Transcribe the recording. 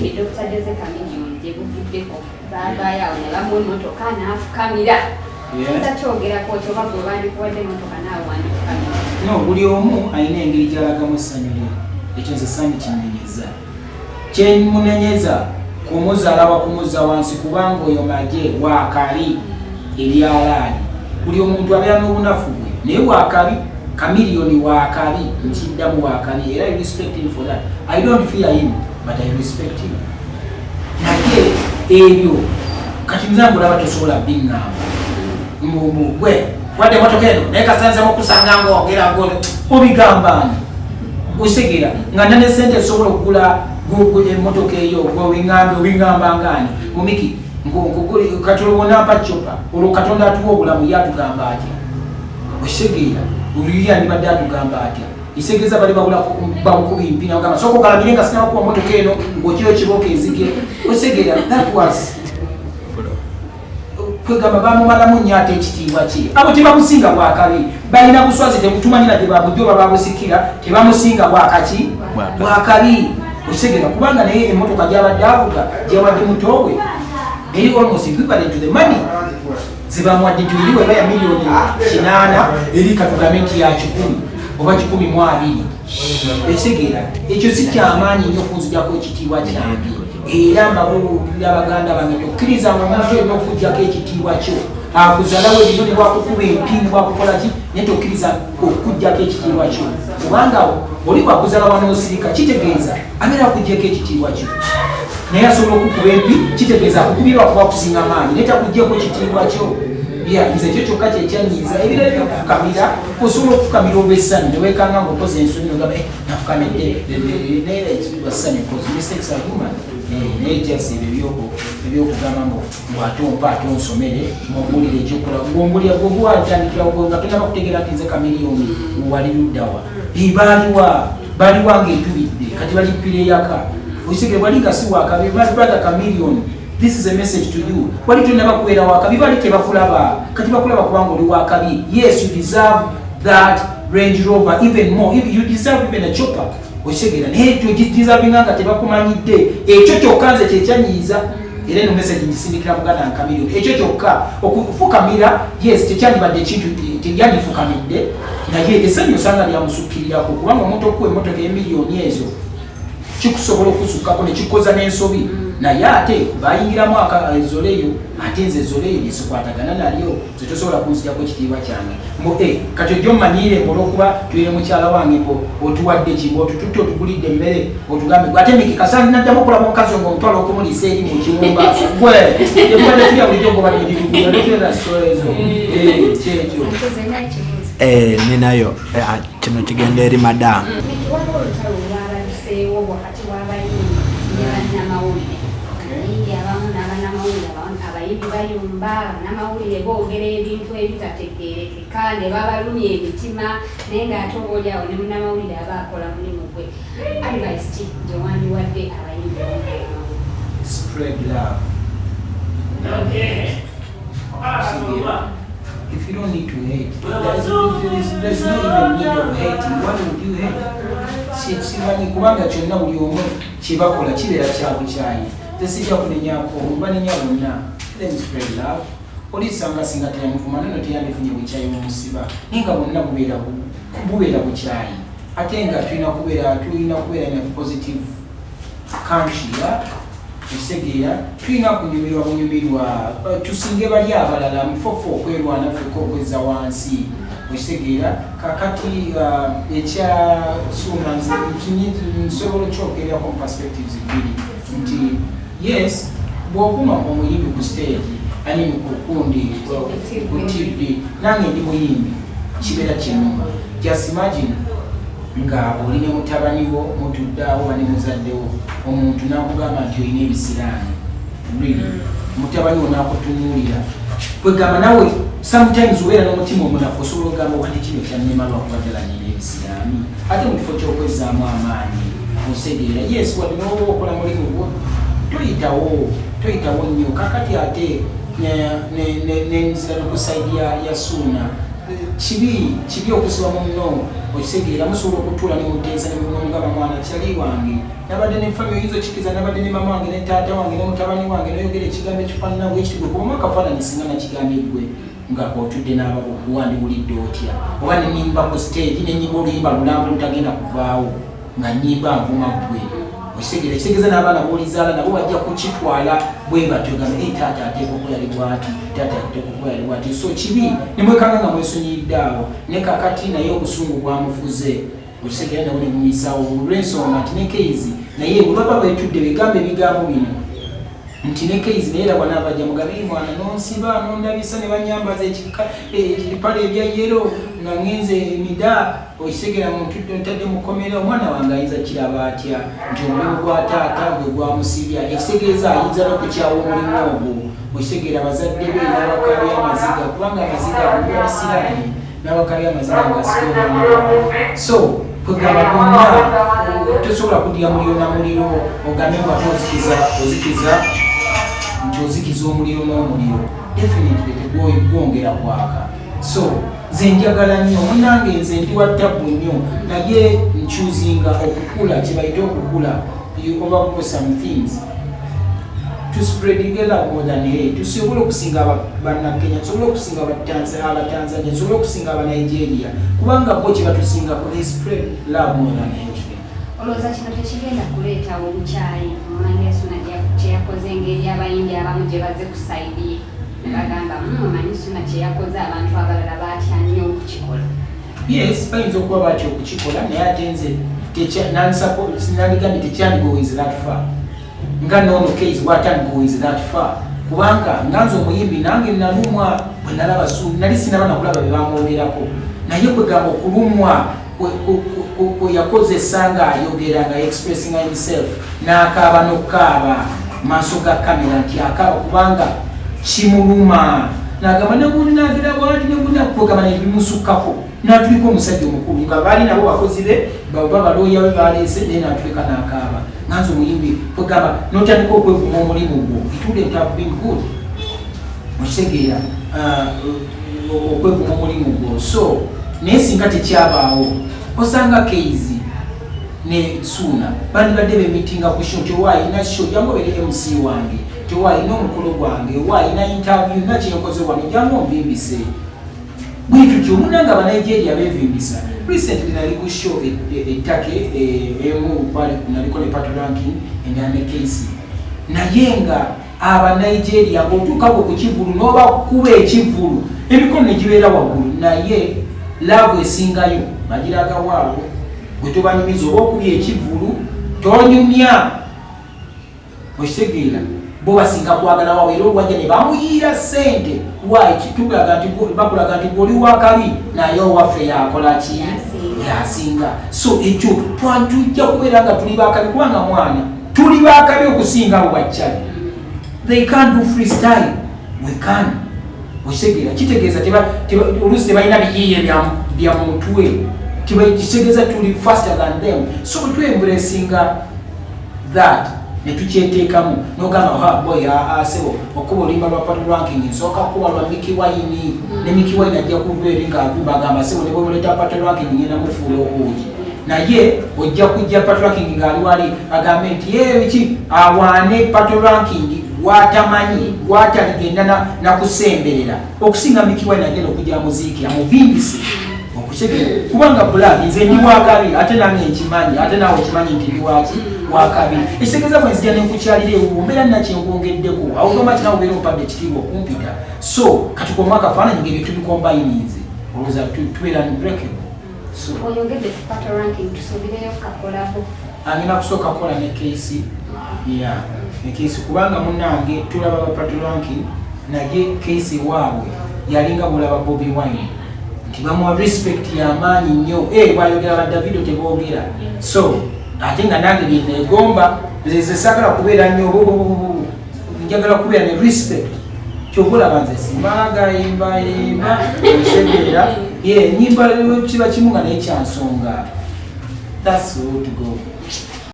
Omuyimbi Dr. Jose Chameleone gye buvuddeko baavaayo awo ne bamuwa emmotoka n'afukamira. Oyinza kyogerako ki, oba gwe bandikuwadde emmotoka naawe wandifukamira? No, buli omu alina engeri gy'alagamu essanyu lye. Ekyo nze sandikinenyeza. Kyemunenyeza kumuzaalawa, kumuzza wansi, kubanga oyo magye waakali ebyalaani. Buli omuntu abeera n'obunafu bwe, naye waakabi Chameleone, waakabi, nkiddamu, waakabi, era I respect him for that. I don't fear him, but I respect him. Naye ebyo kati nze ngolaba tosobola biŋŋamba mbu gwe wadde emotoka eno, naye kasanze mukusanga ngaogera gono obigambaani. Osegera nga nane sente esobola okugula emotoka eyo, gwe obiŋŋambe, obiŋŋamba ngaani mumiki kati olwo bonampa chopper, olwo Katonda atuwa obulamu ye atugamba atya? Osegeera oluli yandibadde atugamba atya? Esegeza bali bamukuba empina, ogamba sooka ogalamire nga sinabakuba motoka eno ng'okiro kiboka ezige. Osegeera that was kwegamba bamumalamu nnyo ate ekitiibwa kye. Abo tebamusinga bwakabi, balina buswazi, tetumanyira gye babujjo oba babusikira, tebamusinga bwakaki bwakabi. Okitegera kubanga naye emotoka gyabadde avuga gyawadde mutowe eri almost equivalent to the money zebamuwadde, nti eri weba ya miliyoni 8, eri katugambe nti ya 100 oba 120. Ekitegeera ekyo si kyamaanyi nnyo okunzijako ekitiibwa kyange. Era mbabuulira baganda bange, tokkirizanga omuntu yenna okugjako ekitiibwa kyo. Akuzalawo ebino ne bwakukuba empi ne bwakukola ki, naye tokkiriza okugjako ekitiibwa kyo, kubanga oli bwakuzala wanoosirika kitegeeza abeera akugjeko ekitiibwa kyo. Naye asobola okukuba empi, kitegeeza akukubye lwakuba kusinga maanyi, naye takugjeko kitiibwa kyo. Ya, nze ekyo kyokka kyekyanyiiza. Ebirala byokufukamira, osobola okufukamira olw'essanyu newekanga ngaokoze ensobi nogamba, "Eh, nafukamidde," naye lwassanyu, cause mistakes are human. Naye just ebyo ebyokugamba mbu ate ompa ate onsomere mubuulire ekyokola, gwombulira gweguwatandikira nga tonaba kutegeera nti nze Chameleone wali luddawa. Baaliwa, baliwa ngaetubidde kati balipira eyaka okitegere wali nga si wakabi. Brother Chameleone, this is a message to you. Wali tonaba kubeera wakabi, bali tebakulaba, kati bakulaba kubanga oli wakabi. Yes, you deserve that Range Rover, even more. If you deserve even a chopper, okitegeera, naye togideservinga nga tebakumanyidde. Ekyo kyokka nze kyekyanyiiza, era eno message ngisindikira muganda nga Chameleone. Ekyo kyokka okufukamira, yes, tekyandibadde ekintu, teyanifukamidde, naye essanyu osanga lyamusukkirirako, kubanga omuntu okuwa emmotoka emiliyoni ezo kikusobola okusukkako nekikoza n'ensobi. Naye ate bayingiramu ezoleyo, ate nze ezoleyo nesikwatagana nalyo, nze tosobola kunzijako ekitiibwa kyange mbu eh, kati ojja ommanyiire mbu olwokuba tuyire mukyala wange, mbu otuwadde ki, mbu otututte, otugulidde emmere, otugambe gwe ate Miki kasandi naddamu okulaba omukazi nga omutwala okumuliisa eri mu kiwumba gwe tebubadde tulya bulijjo ngobadde solo ezo. Eh, kyekyo. Eh, ninayo kino kigenda eri madamu. Miki, waliwo olutalo olwabaluseewo wakati w'abayimbi ne bannamawulire. Abayimbi abamu n'abannamawulire abamu, abayimbi bayumba, bannamawulire boogera ebintu ebitategeerekeka ne babalumya emitima, naye ng'ate oba oli awo ne munnamawulire aba akola mulimu gwe. Advice ki gye wandiwadde abayimbi abamu n'abannamawulire? Spread love. If you don't need to hate, there's no even need of hating. Why would you hate? Simanyi kubanga kyonna buli omu kyebakola kibeera kya bukyayi. Tesijja kunenyako, banenya bonna. Let them spread love. Olisanga singa teyamuvuma nono teyandifunye bukyayi mumusiba, naye nga bonna bubeera bukyayi, ate nga tulina kubeera in a positive country, yeah? Ekitegeera tulina kunyumirwa bunyumirwa, tusinge bali abalala mufofe okwerwana ffeka okweza wansi. Okitegeera kakati ekya Suuna nze nsobola okyogererako mu perspectives bbiri nti yes, bw'ovuma omuyimbi ku stage, I mean ku kundi, ku TV, nange ndi muyimbi, kibeera kinuma. Just imagine nga oli ne mutabani wo mutudde awo oba ne muzaddewo, omuntu n'akugamba nti olina ebisiraani. Really, mutabani wo n'akutunuulira, kwegamba nawe sometimes obeera n'omutima omunafu, osobola okugamba wati kino kyannema lwakuba ddala nina ebisiraani, ate mu kifo ky'okwezzaamu amaanyi. Osegeera, yes, wadde noba okola mulimu gwo, toyitawo, toyitawo nnyo. Kakati ate nenzira ku side ya Suuna. Kibi kibi okusiba munno, okitegeera? Musobola okutuula ne muteesa ne mugamba, "Mwana kyali wange, nabadde ne family." Oyinza okikiza, nabadde ne mama wange ne taata wange ne mutabani wange, noyogera ekigambo ekifaanana bwekiti. Gwe kubamu akafaananyi, singa nakigambye gwe nga otudde n'ababo, wandiwulidde otya? Oba nenimba ku stage, nenyimba oluyimba lulambo lutagenda kuvaawo nga nyimba nvuma ggwe, okitegeera? Ekitegeeza n'abaana boolizaala nabo bajja kukitwala bwe batyo, gambe, "Hey, taata ateeka okuba yali bwati, taata ateeka okuba yali bwati." So kibi nemwekanga nga mwesonyiridde awo. Ne kakati naye obusungu bwamufuze, okitegeera? Nabo nemuyisaawo olw'ensonga nti ne Keizi naye bwe baba betudde begamba ebigambo bino nti ne Keizi naye era bwanaabajja mugabe, "Mwana, nonsiba, nondabisa ne banyambaza ebipale ebya yellow nga ngenze emida," okitegeera? Muntu ntadde mukomera, omwana wange ayinza kiraba atya nti omulimu gwa taata gwe gwamusibya? Ekitegeeza ayinza n'okukyawa omulimu ogwo, okitegeera? Bazadde be n'abakabya amaziga, kubanga amaziga ago biba bisiraani, n'abakabya amaziga nga asibye omwana waabwe. So kwegamba bonna tosobola kudira muliro na muliro, ogambe ngu ate ozikiza, ozikiza nti ozikiza omuliro n'omuliro, definitely tegwongera kwaka. So nze njagala nnyo munange, nze ndi wa tabbu nnyo, naye nchoosinga okukula kyebayita okukula. You overgrow some things to spreading love more than hate. Tusobola okusinga Bannakenya, tusobola okusinga Abatanzania, tusobola okusinga Abanigeria, kubanga bo kyebatusingako, they spread love more than hate. Olowooza kino tekigenda kuleetawo obukyayi? Omulangira Suna kyeyakoze, engeri abayimbi abamu gye bazze ku side ye ne bagamba, "Omanyi Suna kyeyakoze, abantu abalala baatya nnyo okukikola." Yes, bayinza okuba batya okukikola, naye ate nze nandigambye tekyandigoes that far, nga noono case bwatandigoes that far, kubanga nga nze omuyimbi nange nalumwa bwe nalaba. Nali sinaba nakulaba bye bamwogerako, naye kwegamba okulumwa kwe yakozesa ng'ayogera, nga expressing himself, n'akaaba n'okukaaba maaso ga kamera nti akaaba kubanga kimuluma, nagamba negundi nagira bwati negundi, kwegamba nebimusukkako, natulika omusajja omukulu nga baali nabo bakozi be baba balooya be baleese, naye natuleka n'akaaba. Nganze omuyimbi, kwegamba notandika okwevuma omulimu gwo, it wouldn't have been good, okitegeera? Okwevuma omulimu gwo. So naye singa tekyabaawo, osanga Keizi ne Suuna bandibadde bemitinga ku show nti owayina show, jangu obeere MC wange, tewalina omukolo gwange, owayina interview nakyenkoze wano, jangu onvimbise. Bwe tutyo munanga Abanigeria bevimbisa. Recently nali ku show ettake emu, naliko ne Patoranking endala ne Kesi, naye nga Abanigeria ng'otuukako ku kivulu n'obakuba ekivulu, emikono ne gibeera waggulu, naye love esingayo bagiraga waabwe. Gwe tobanyumiza, oba okubya ekivulu tonyumya, okitegeera? Bo basinga kwagala waabwe, era olwajja ne bamuyiira ssente. Wayi bakulaga nti gwoli wakabi, naye owaffe yakola ki? Yasinga. So ekyo twatujja kubeera nga tuli bakabi, kubanga mwana tuli bakabi okusinga abo bakyali. They can't do freestyle, we can, okitegeera? Kitegeeza oluusi tebalina biyiiye bya mutwe, kitegeeza tuli faster than them. So bwe twembracinga that netukyeteekamu, nogamba, "Ha boy, sebo, okuba oluyimba lwa Patoranking, nsooka kuba lwa Mikie Wine." Ne Mikie Wine ajja kuva eri ngaavumba, agamba, "Sebo, ne bwemuleeta Patoranking, ngenda mufuula obuugi." Naye ojja kujja Patoranking ngaali wali agambe nti ye biki, awaane Patoranking gwatamanyi, gwataligenda nakusemberera okusinga Mikie Wine agenda okujja muziiki amuvimbise, okutegeera? Kubanga bulabi nze ndi wakabi, ate nange nkimanyi, ate naawe okimanyi nti ndi waki wakabi. Ekitegeeza bwe nzija nenkukyalira ewuwo, mbeera nakyenkwongeddeko awo, gamba ti nawe obeera ompadde ekitiibwa okumpita. So kati komu akafaananyi ngaebyo tubikombayininze, olowooza tubeera unbreakable. So oyogedde ku Patoranking, tusuubireyo kakolabo? Agenda kusooka kukola ne Kesi ya ne Kesi, kubanga munange tulaba ba Patoranking, naye Kesi waabwe yalinga bulaba Bobi Wine nti bamuwa respect yamaanyi nnyo. Bwayogera ba Davido teboogera. So ate nga nange byenegomba, nze saagala kubeera nnyo, njagala kubeera ne respect. Kyova olaba nze simala yimbayimba, osegeera? Ye nyimba kiba kimu nga naye kyansonga. That's all to go.